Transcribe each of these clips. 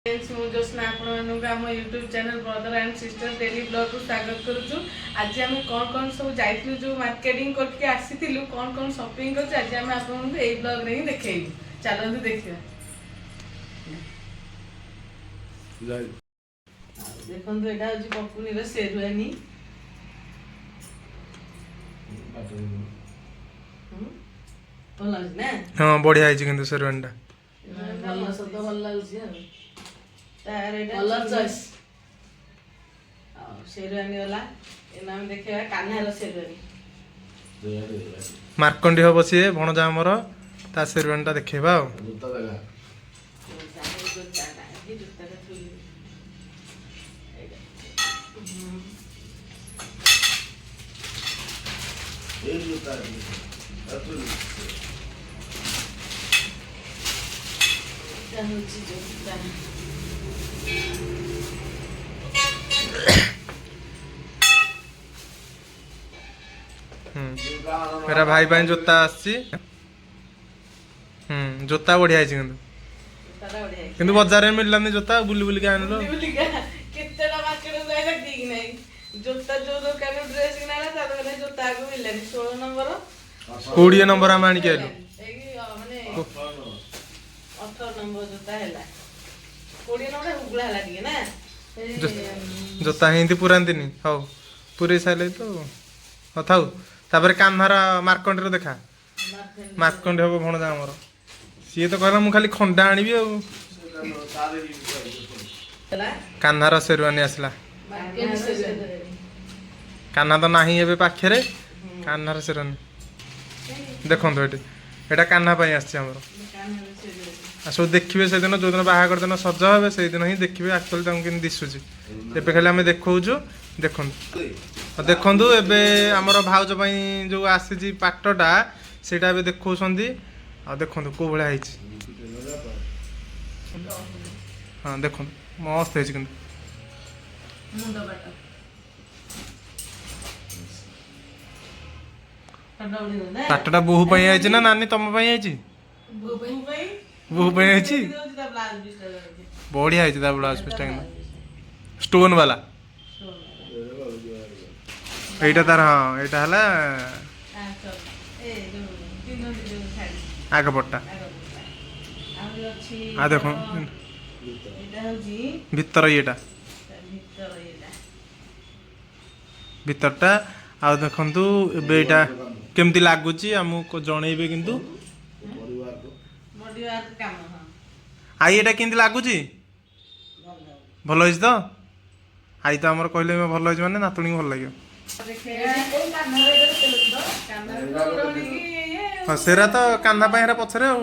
Friends, ମୁଁ ଜ୍ୟୋତ୍ସ୍ନା ଆପଣମାନଙ୍କୁ ଆମ YouTube channel brother and sister daily ବ୍ଲଗ୍କୁ ସ୍ୱାଗତ କରୁଛୁ। ଆଜି ଆମେ କ'ଣ କ'ଣ ସବୁ ଯାଇଥିଲୁ, ଯେଉଁ ମାର୍କେଟିଂ କରିକି ଆସିଥିଲୁ, କ'ଣ କ'ଣ ସପିଂ କରୁଛୁ, ଆଜି ଆମେ ଆପଣଙ୍କୁ ଏଇ ବ୍ଲଗ୍ରେ ହିଁ ଦେଖେଇବୁ। ଚାଲନ୍ତୁ ଦେଖିବା। ଆଉ ଦେଖନ୍ତୁ, ଏଇଟା ହେଉଛି ପପୁନିର ସେରୁଆନି। ଭଲ ଲାଗୁଛି ନା? ହଁ, ବଢିଆ ହେଇଛି କିନ୍ତୁ ସେରୱାନୀଟା। ଭଲ ସତ, ଭଲ ଲାଗୁଛି। ଆଉ ତାର ଏଇଟା କଲର ଚଏସ୍। ଆଉ ସେରୱାନୀ ଗଲା, ଏଇନା ଆମେ ଦେଖିବା କାହ୍ନାର ସେରୱାନୀ। ମାର୍କଣ୍ଡି ହବ ସିଏ, ଭଣଜା ଆମର, ତା ସେରୱାନୀଟା ଦେଖେଇବା। ଆଉ ଜୋତାଟା, ଏ ଜୋତାଟା ଥୋଇଲି ଏଇଟା। ଏଇଟା ହେଉଛି ଜୋତା। ଏଟା ଭାଇ ପାଇଁ ଜୋତା ଆସିଛି। ଜୋତା ବଢିଆ ହେଇଛି କିନ୍ତୁ। ଜୋତାଟା ବଢିଆ ହେଇଛି। କିନ୍ତୁ ବଜାରରେ ମିଳିଲାନି ଜୋତା, ବୁଲି ବୁଲିକି ଆଣିଲୁ। ବୁଲି ବୁଲିକା କେତେଟା ମାର୍କେଟ ଯାଇଲା, ଠିକ ନାହିଁ। ଜୋତା ଯୋଉ ଦୋକାନରୁ ଡ୍ରେସ୍ କିଣା ହେଲା, ତା ଦୋକାନରେ ଜୋତା ଆଗକୁ ମିଳିଲାନି। 16 ନମ୍ବର। 20 ନମ୍ବର ଆମେ ଆଣିକି ଆଇଲୁ। ଏଇ ମାନେ 18 ନମ୍ବର ଜୋତା ହେଲା, 20 ନମ୍ବର ହୁଗୁଳା ହେଲା ଟିକେ ନା ଏଇ। ଜୋତା ଏମିତି ପୁରାନ୍ତିନି। ହଉ, ପୁରେଇ ସାରିଲେ ତ, ହଉ ଥାଉ। ତାପରେ କାହ୍ନାର, ମାର୍କଣ୍ଡିର ଦେଖା। ମାର୍କଣ୍ଡି ହବ ଭଣଜା ଆମର, ସିଏ ତ କହିଲା ମୁଁ ଖାଲି ଖଣ୍ଡା ଆଣିବି। ଆଉ ହେଲା। କାହ୍ନାର ସେରୱାନୀ ଆସିଲା। କାହ୍ନାର ସେରୱାନୀ। କାହ୍ନା ତ ନାହିଁ ଏବେ ପାଖରେ। କାହ୍ନାର ସେରୱାନୀ ଦେଖନ୍ତୁ ଏଠି, ଏଇଟା କାହ୍ନା ପାଇଁ ଆସିଛି ଆମର। କାହ୍ନାର ସେରୱାନୀ। ଆଉ ସବୁ ଦେଖିବେ ସେଦିନ, ଯୋଉଦିନ ବାହାଘର ଦିନ ସଜ ହେବେ, ସେଇଦିନ ହିଁ ଦେଖିବେ ଆକ୍ଚୁଆଲି ତାଙ୍କୁ କେମିତି ଦିଶୁଛି। ଏବେ ଖାଲି ଆମେ ଦେଖଉଛୁ, ଦେଖନ୍ତୁ। ଆଉ ଦେଖନ୍ତୁ, ଏବେ ଆମର ଭାଉଜ ପାଇଁ ଯୋଉ ଆସିଛି ପାଟଟା, ସେଇଟା ଏବେ ଦେଖଉଛନ୍ତି। ଆଉ ଦେଖନ୍ତୁ କୋଉ ଭଳିଆ ହେଇଛି। ହଁ, ଦେଖନ୍ତୁ, ମସ୍ତ ହେଇଛି କିନ୍ତୁ। ମୁଣ୍ଡ ପାଟ ପାଟ ବଢିଆ ନା? ପାଟଟା ବୋହୁ ପାଇଁ ଆଇଛି ନା ନାନୀ ତମ ପାଇଁ ଆଇଛି? ବୋହୁ ପାଇଁ। ବୋହୁ ପାଇଁ ଆଇଛି। ଦଉଛି ତା ବ୍ଲାଉଜ ପିସ୍ ଟା ଦଉଛି। ବଢିଆ ହେଇଛି ତା ବ୍ଲାଉଜ ପିସଟା କିନ୍ତୁ, ଷ୍ଟୋନ ବାଲା ଏଇଟା ତାର। ହଁ, ଏଇଟା ହେଲା। ଏ ଯୋଉ ପିନ୍ଧନ୍ତି ଯୋଉ ଶାଢୀ। ଆଗ ପଟଟା। ଆଗ ପଟଟା। ଆହୁରି ଅଛି। ଆଉ ଦେଖ। ଏଇଟା ହଉଛି ଭିତର ଇଏଟା। ତା ଭିତର ଇଏଟା। ଭିତରଟା। ଆଉ ଦେଖନ୍ତୁ ଏବେ ଏଇଟା କେମିତି ଲାଗୁଛି, ଆମକୁ ଜଣେଇବେ କିନ୍ତୁ। ବଡି ୱାର୍କ କାମ, ହଁ। I, ଏଇଟା କେମିତି ଲାଗୁଛି? ଭଲ ଲାଗୁଛି। ଭଲ ହେଇଛି ତ? I ତ ଆମର କହିଲେ ଭଲ ହେଇଛି ମାନେ ନାତୁଣୀକୁ ଭଲ ଲାଗିବ। ଦେଖିବା କାନରେ ଓଢଣୀ ଇଏ। ହଁ, ସେରା ତ କାନ୍ଧା ପାଇଁ, ହେରା ପଛରେ। ଆଉ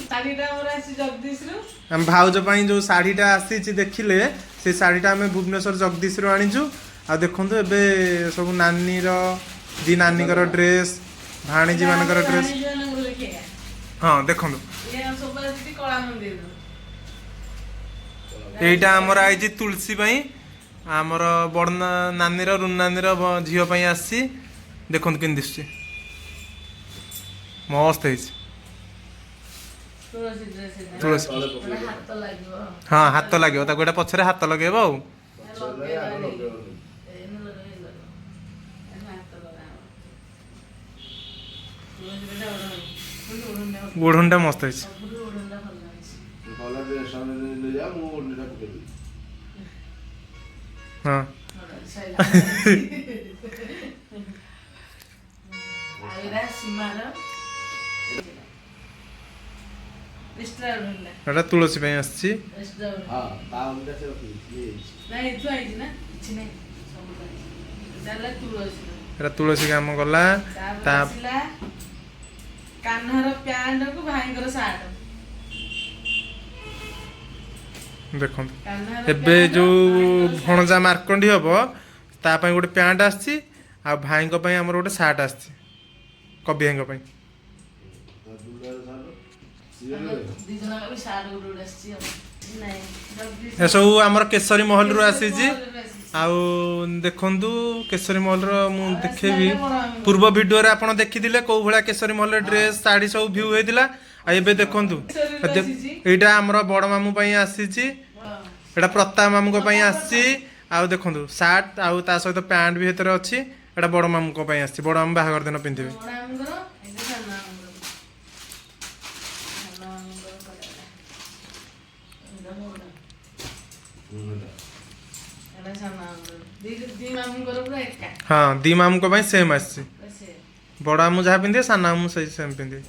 ଶାଢୀଟା ଆମର ଆସିଛି ଜଗଦୀଶରୁ। ଆମ ଭାଉଜ ପାଇଁ ଯୋଉ ଶାଢୀଟା ଆସିଛି ଦେଖିଲେ, ସେ ଶାଢୀଟା ଆମେ ଭୁବନେଶ୍ୱର ଜଗଦୀଶରୁ ଆଣିଛୁ। ଆଉ ଦେଖନ୍ତୁ, ଏବେ ସବୁ ନାନୀର, ଦି ନାନୀଙ୍କର ଡ୍ରେସ୍, ଭାଣିଜୀ ମାନଙ୍କର ଡ୍ରେସ୍। ଭାଣିଜୀମାନଙ୍କର ଦେଖିବା। ହଁ, ଦେଖନ୍ତୁ। ଇଏ ସବୁ ଆସିଛି କଳା ମନ୍ଦିରରୁ। ଏଇଟା ଆମର ଆଇଛି ତୁଳସୀ ପାଇଁ, ଆମର ବଡ଼ ନାନୀର, ରୁନ ନାନୀର ଝିଅ ପାଇଁ ଆସିଛି। ଦେଖନ୍ତୁ କେମିତି ଦିଶୁଛି, ମସ୍ତ ହେଇଛି। ତୁଳସୀ ଡ୍ରେସ୍ ଏଇଟା। ତୁଳସୀ। ଗୋଟେ ହାତ ଲାଗିବ। ହଁ, ହାତ ଲାଗିବ ତାକୁ, ଏଇଟା ପଛରେ ହାତ ଲଗେଇବ। ଆଉ ଲଗେଇବା ଏଇନେ ଲଗେଇ ଲଗେଇବ। ଏଇନେ ହାତ ଲଗାହବ। ତୁଳସୀଟା ଓଢଣୀ। କୋଉଠି ଓଢଣୀଟା ଭଲ? ଓଢ଼ଣୀଟା ମସ୍ତ ହେଇଛି। ସବୁଠୁ ଓଢଣୀଟା ଭଲ ଲାଗୁଛି। ହଁ। ସଇଲା। ଆଉ ଏଇଟା ସୀମାର ଏକ୍ସଟ୍ରା ଓଢଣୀଟା। ଏଇଟା ତୁଳସୀ ପାଇଁ ଆସିଛି। ଏକ୍ସଟ୍ରା ଓଢଣୀ। ନାଇଁ, ଏଠୁ ଆଇଛି ନା, କିଛି ନାହିଁ, ସବୁ ଆଇଛି। ଏଇଟା ହେଲା ତୁଳସୀର। ଏଇଟା ତୁଳସୀ କାମ କଲା। ତାପରେ ତା ଆସିଲା କାହ୍ନାର ପ୍ୟାଣ୍ଟକୁ ଭାଇଙ୍କର ସାର୍ଟ। ଦେଖନ୍ତୁ। କାହ୍ନାର ଏବେ ପ୍ୟାଣ୍ଟ, ଯୋଉ ଭାଇଙ୍କର ସାର୍ଟ। ଭଣଜା ମାର୍କଣ୍ଡି ହବ, ତା ପାଇଁ ଗୋଟେ ପ୍ୟାଣ୍ଟ ଆସିଛି, ଆଉ ଭାଇଙ୍କ ପାଇଁ ଆମର ଗୋଟେ ସାର୍ଟ ଆସିଛି, କବି ଭାଇଙ୍କ ପାଇଁ। ଦି ଜଣଙ୍କ ବି ସାର୍ଟ ଗୋଟେ ଗୋଟେ ଆସିଛି। ଆଉ ନାଇଁ, ଜଗଦୀଶ। ଏସବୁ ଆମର କେଶରୀ ମହଲରୁ ଆସିଛି। ମହଲରୁ ଆସିଛି। ଆଉ ଦେଖନ୍ତୁ, କେଶରୀ ମହଲର ମୁଁ ଆଉ ଦେଖେଇବି। ଆସିଲା ବଡ ମାମୁଁ। ପୂର୍ବ ଭିଡିଓରେ ଆପଣ ଦେଖିଥିଲେ କୋଉ ଭଳିଆ କେଶରୀ ମହଲରେ ଡ୍ରେସ୍, ଶାଢୀ ସବୁ ଭ୍ୟୁ ହେଇଥିଲା। ଆଉ ଏବେ ଦେଖନ୍ତୁ, ଆସିଛି। ଏଇଟା ଆମର ବଡ ମାମୁଁ ପାଇଁ ଆସିଛି। ଏଇଟା ପ୍ରତାପ ମାମୁଁଙ୍କ ପାଇଁ ଆସିଛି। ଆଉ ଦେଖନ୍ତୁ, ସାର୍ଟ ଆଉ ତା ସହିତ ପ୍ୟାଣ୍ଟ ବି ଭିତରେ ଅଛି। ଏଇଟା ବଡ ମାମୁଁଙ୍କ ପାଇଁ ଆସିଛି, ବଡ ମାମୁଁ ବାହାଘର ଦିନ ପିନ୍ଧିବେ। ବଡ ମାମୁଁଙ୍କର, ଏଇଟା ସାନ ମାମୁଁଙ୍କର। ସାନ ମାମୁଁଙ୍କର କଲରଟା। ଏଇଟା ସାନ ମାମୁଁଙ୍କର। ଦି ଦି ମାମୁଁଙ୍କର ପୁରା ଏକା। ହଁ, ଦି ମାମୁଁଙ୍କ ପାଇଁ ସେମ୍ ଆସିଛି। ପୁରା same। ବଡ ମାମୁଁ ଯାହା ପିନ୍ଧିବେ, ସାନ ମାମୁଁ ସେଇ ସେମ୍ ପିନ୍ଧିବେ।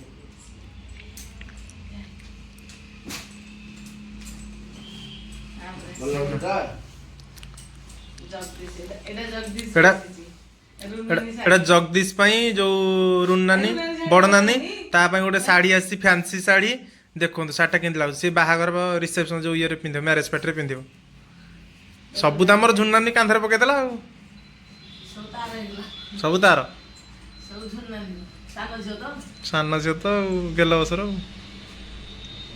ତାପରେ ଭଲ ଲାଗୁଛି ତ? ଜଗଦୀଶ, ଏଇଟା ଜଗଦୀଶ ଆସିଛି। ଏଇଟା ରୁନୁନି ଏଇଟା ଶାଢୀ। ଜଗଦୀଶ ପାଇଁ, ଯୋଉ ରୁନ ନାନୀ, ରୁନୁନାନୀ ଶାଢୀ, ବଡ ନାନୀ, ନାନୀ। ତା ପାଇଁ ଗୋଟେ ଶାଢୀ ଆସିଛି, ଫ୍ୟାନ୍ସି ଶାଢୀ। ଦେଖନ୍ତୁ ଶାଢୀଟା କେମିତି ଲାଗୁଛି। ସେ ବାହାଘର ରିସେପସନ ଯୋଉ ଇଏରେ ପିନ୍ଧିବ, ମ୍ୟାରେଜ ପାର୍ଟିରେ ପିନ୍ଧିବ। ସବୁ ତ ଆମର ଝୁନାନୀ କାନ୍ଧରେ ପକେଇଦେଲା ଆଉ। ସବୁ ତାର ହେଇଗଲା। ସବୁ ତାର। ସବୁ ଝୁନୁନାନୀ। ସାନ ଝିଅ ତ। ସାନ ଝିଅ ତ ଆଉ, ଗେଲ ବସର ଆଉ।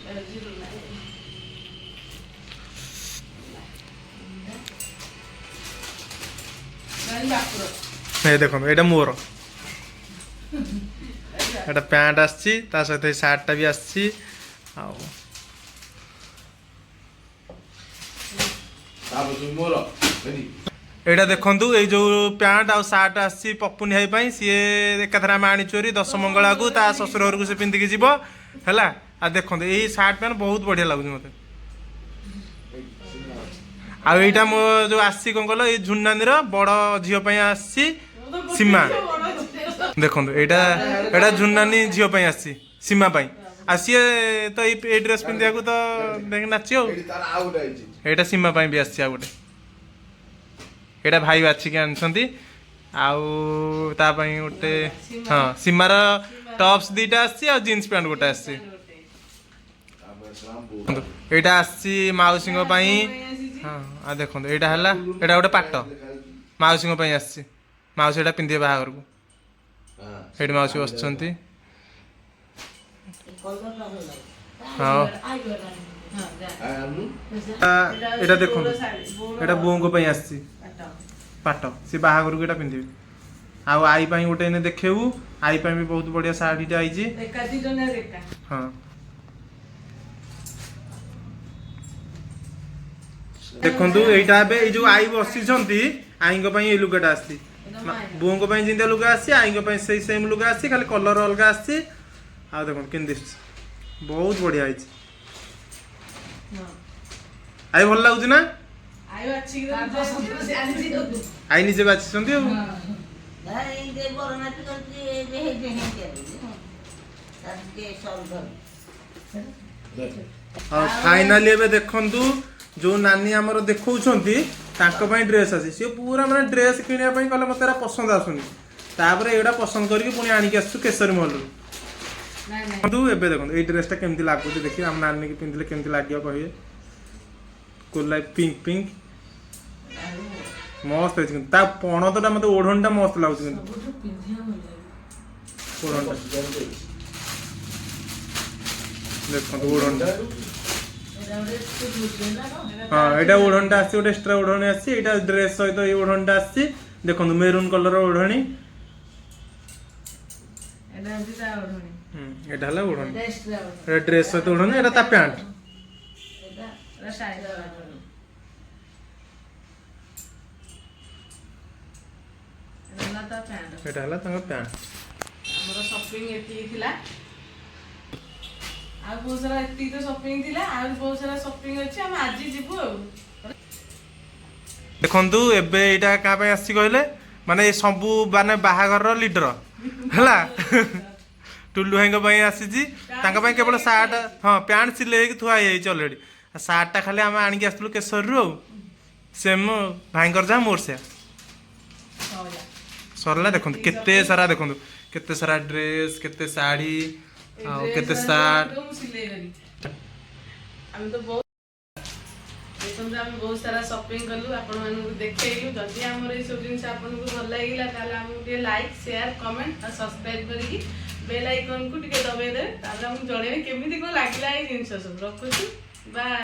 ଏଇଟା ହଉଛି ରୁନୁନାନୀ। ନାନୀ ବାପୁର। ଏ ଦେଖନ୍ତୁ, ଏଇଟା ମୋର। ଏଇଟା ପ୍ୟାଣ୍ଟ ଆସିଛି, ତା ସହିତ ଏଇ ସାର୍ଟଟା ବି ଆସିଛି ଆଉ ତାପରେ ମୋର ଏଠି। ଏଇଟା ଦେଖନ୍ତୁ, ଏଇ ଯୋଉ ପ୍ୟାଣ୍ଟ ଆଉ ସାର୍ଟ ଆସିଛି ପପୁନି ଭାଇ ପାଇଁ। ସିଏ ଏକାଥରେ ଆମେ ଆଣିଛୁ ହେରି ଦଶମଙ୍ଗଳାକୁ, ତା ଶ୍ୱଶୁର ଘରକୁ ସେ ପିନ୍ଧିକି ଯିବ, ହେଲା। ଆଉ ଦେଖନ୍ତୁ, ଏଇ ସାର୍ଟ ପ୍ୟାଣ୍ଟ ବହୁତ ବଢିଆ ଲାଗୁଛି ମତେ। ଆଉ ଏଇଟା ମୋ ଯୋଉ ଆସିଛି, କଣ କହିଲ, ଏଇ ଝୁନାନୀର ବଡ ଝିଅ ପାଇଁ ଆସିଛି। ମୁଁ ତ ଗୋଟେ ସୀମା। ଝିଅ, ବଡ ଝିଅ। ଦେଖନ୍ତୁ, ଏଇଟା ଝୁନାନୀ ଝିଅ ପାଇଁ ଆସିଛି, ସୀମା ପାଇଁ। ଆଉ ସିଏ ତ ଏଇ ଡ୍ରେସ୍ ପିନ୍ଧିବାକୁ ତ ନାଚିବ ଆଉ। ଏଠି ତାର ଆଉ ଗୋଟେ ହେଇଛି। ଏଇଟା ସୀମା ପାଇଁ ବି ଆସିଛି ଆଉ ଗୋଟେ। ଏଇଟା ଭାଇ ବାଛିକି ଆଣିଛନ୍ତି। ଆଉ ତା ପାଇଁ ଗୋଟେ, ହଁ, ସୀମାର ଟପ୍ସ ଦିଟା ଆସିଛି ଆଉ ଜିନ୍ସ ପ୍ୟାଣ୍ଟ ଗୋଟେ ଆସିଛି। ଗୋଟେ। ତାପରେ ସାମ୍ପୁ। ଦେଖନ୍ତୁ, ଏଇଟା ଆସିଛି ମାଉସୀଙ୍କ ପାଇଁ। ଆସିଛି। ହଁ, ଆଉ ଦେଖନ୍ତୁ, ଏଇଟା ହେଲା, ଏଇଟା ଗୋଟେ ପାଟ ମାଉସୀଙ୍କ ପାଇଁ ଆସିଛି। ମାଉସୀ ଏଇଟା ପିନ୍ଧିବେ ବାହାଘରକୁ। ଏଇଠି ମାଉସୀ ବସିଛନ୍ତି। ହଁ। ହଁ, ଯା। ଏଇଟା ଦେଖନ୍ତୁ, ବୋଉର ଶାଢୀ, ବୋଉର ଏଇଟା ବୋଉଙ୍କ ପାଇଁ ଆସିଛି। ପାଟ। ପାଟ, ସେ ବାହାଘରକୁ ଏଇଟା ପିନ୍ଧିବେ। ଆଉ ଆଈ ପାଇଁ ଗୋଟେ ଏଇନେ ଦେଖେଇବୁ। ଆଈ ପାଇଁ ବି ବହୁତ ବଢିଆ ଶାଢୀଟା ଆଇଛି। ଏକା, ଦି ଜଣ ଯାକ ଏକା। ହଁ, ଦେଖନ୍ତୁ, ଏଇଟା ଏବେ ଏଇ ଯୋଉ ଆଈ ବସିଛନ୍ତି, ଆଈଙ୍କ ପାଇଁ ଏଇ ଲୁଗାଟା ଆସିଛି। ଏଇଟା ମାଇର। ବୋଉଙ୍କ ପାଇଁ ଯେମିତିଆ ଲୁଗା ଆସିଛି, ଆଈଙ୍କ ପାଇଁ ସେଇ ସେମ୍ ଲୁଗା ଆସିଛି, ଖାଲି କଲର ଅଲଗା ଆସିଛି। ଆଉ ଦେଖନ୍ତୁ କେମିତି ଦିଶୁଛି, ବହୁତ ବଢିଆ ହେଇଛି। ହଁ। ଆଈ, ଭଲ ଲାଗୁଛି ନା? ଆୟୁ ଅଛି କି ତ? ଆଈ ନିଜେ ବାଛିଛନ୍ତି ଆଉ। ଏଇ ଯେ ବର ନାଚ କରୁଛି ଏବେ ହେଇଛି ହେଇଛି ତାର ଟିକେ ସରୁ ଧରୁ। ଆଉ ଫାଇନାଲି ଏବେ ଦେଖନ୍ତୁ, ଯୋଉ ନାନୀ ଆମର ଦେଖଉଛନ୍ତି, ତାଙ୍କ ପାଇଁ ଡ୍ରେସ୍ ଅଛି। ସିଏ ପୁରା ମାନେ ଡ୍ରେସ୍ କିଣିବା ପାଇଁ ଗଲେ ମତେ ଏରା ପସନ୍ଦ ଆସୁନି। ତାପରେ ଏଇଟା ପସନ୍ଦ କରିକି ପୁଣି ଆଣିକି ଆସୁଛୁ କେଶରୀ ମହଲରୁ। ନାଇଁ ନାଇଁ। ଦେଖନ୍ତୁ, ଏବେ ଦେଖନ୍ତୁ ଏଇ ଡ୍ରେସଟା କେମିତି ଲାଗୁଛି। ଦେଖିବେ, ଆମ ନାନୀକି ପିନ୍ଧିଲେ କେମିତି ଲାଗିବ କହିବେ। ଗୋଲାପି, ପିଙ୍କ ପିଙ୍କ, ମସ୍ତ ହେଇଛି କିନ୍ତୁ। ତା ପଣତଟା ମତେ, ଓଢଣୀଟା ମସ୍ତ ଲାଗୁଛି କିନ୍ତୁ। ସବୁଠୁ ପିନ୍ଧିବା ଭଲ ଲାଗେ। ଓଢଣୀଟା ଦେଖନ୍ତୁ, ଓଢଣୀଟା। ଏଇଟା ଗୋଟେ ଟୁଲୁ ନା କଣ? ହଁ, ଏଇଟା ଓଢଣୀଟା ଆସିଛି, ଗୋଟେ ଏକ୍ସଟ୍ରା ଓଢଣୀ ଆସିଛି। ଏଇଟା ଡ୍ରେସ୍ ସହିତ ଏଇ ଓଢଣୀଟା ଆସିଛି। ଦେଖନ୍ତୁ, ମେରୁନ୍ କଲର ଓଢଣୀ। ଏଇଟା ହଉଛି ତା ଓଢଣୀ। ଏଇଟା ହେଲା ଓଢଣୀ। ଏଇଟା ଏକ୍ସଟ୍ରା ଓଢଣୀ। ଏଇଟା ଡ୍ରେସ୍ ସହିତ ଓଢଣୀ, ଏଇଟା ତା ପ୍ୟାଣ୍ଟ। ଏଇଟା ଏଇଟା ଶାଢ଼ୀର ଓଢଣୀ। ଏଇଟା ହେଲା ତା ପ୍ୟାଣ୍ଟ। ଏଇଟା ହେଲା ତାଙ୍କ ପ୍ୟାଣ୍ଟ। ଆମର ସପିଂ ଏତିକି ଥିଲା। ଆଉ ବହୁତ ସାରା, ଏତିକି ତ ସପିଂ ଥିଲା, ଆହୁରି ବହୁତ ସାରା ସପିଂ ଅଛି। ଆମେ ଆଜି ଯିବୁ ଆଉ। ଦେଖନ୍ତୁ, ଏବେ ଏଇଟା କାହା ପାଇଁ ଆସିଛି କହିଲେ, ମାନେ ଏ ସବୁ ମାନେ ବାହାଘରର ଲିଡର ହେଲା ଟୁଲୁ ଭାଇଙ୍କ ପାଇଁ ଆସିଛି। ତାଙ୍କ ପାଇଁ କେବଳ ସାର୍ଟ, ହଁ, ପ୍ୟାଣ୍ଟ ସିଲେଇ ହେଇକି ଥୁଆ ହେଇଯାଇଛି ଅଲରେଡି। ସାର୍ଟଟା ଖାଲି ଆମେ ଆଣିକି ଆସିଥିଲୁ କେଶରୀରୁ। ଆଉ ସେମ୍ ଭାଇଙ୍କର ଯାହା, ମୋର ସେୟା। ସଇଲା। ସରିଲା। ଦେଖନ୍ତୁ କେତେ ସାରା, ଦେଖନ୍ତୁ କେତେ ସାରା ଡ୍ରେସ୍, କେତେ ଶାଢ଼ୀ ଏଇ ଆଉ dress କେତେ ଗୁଡା ସାର୍ଟ। ସବୁ ମୁଁ ସିଲେଇ କରିବି। ଆମେ ତ ବହୁତ, ଦେଖନ୍ତୁ, ଆମେ ବହୁତ ସାରା ସପିଂ କଲୁ, ଆପଣମାନଙ୍କୁ ଦେଖେଇଲୁ। ଯଦି ଆମର ଏଇ ସବୁ ଜିନିଷ ଆପଣଙ୍କୁ ଭଲ ଲାଗିଲା, ତାହେଲେ ଆମକୁ ଟିକେ ଲାଇକ୍, ସେୟାର, କମେଣ୍ଟ ଆଉ ସବସ୍କ୍ରାଇବ କରିକି ବେଲ୍ ଆଇକନ୍କୁ ଟିକେ ଦବେଇ ଦେବେ। ତାପରେ ଆମକୁ ଜଣେଇବେ କେମିତି କ'ଣ ଲାଗିଲା ଏଇ ଜିନିଷ ସବୁ। ରଖୁଛୁ, ବାଏ।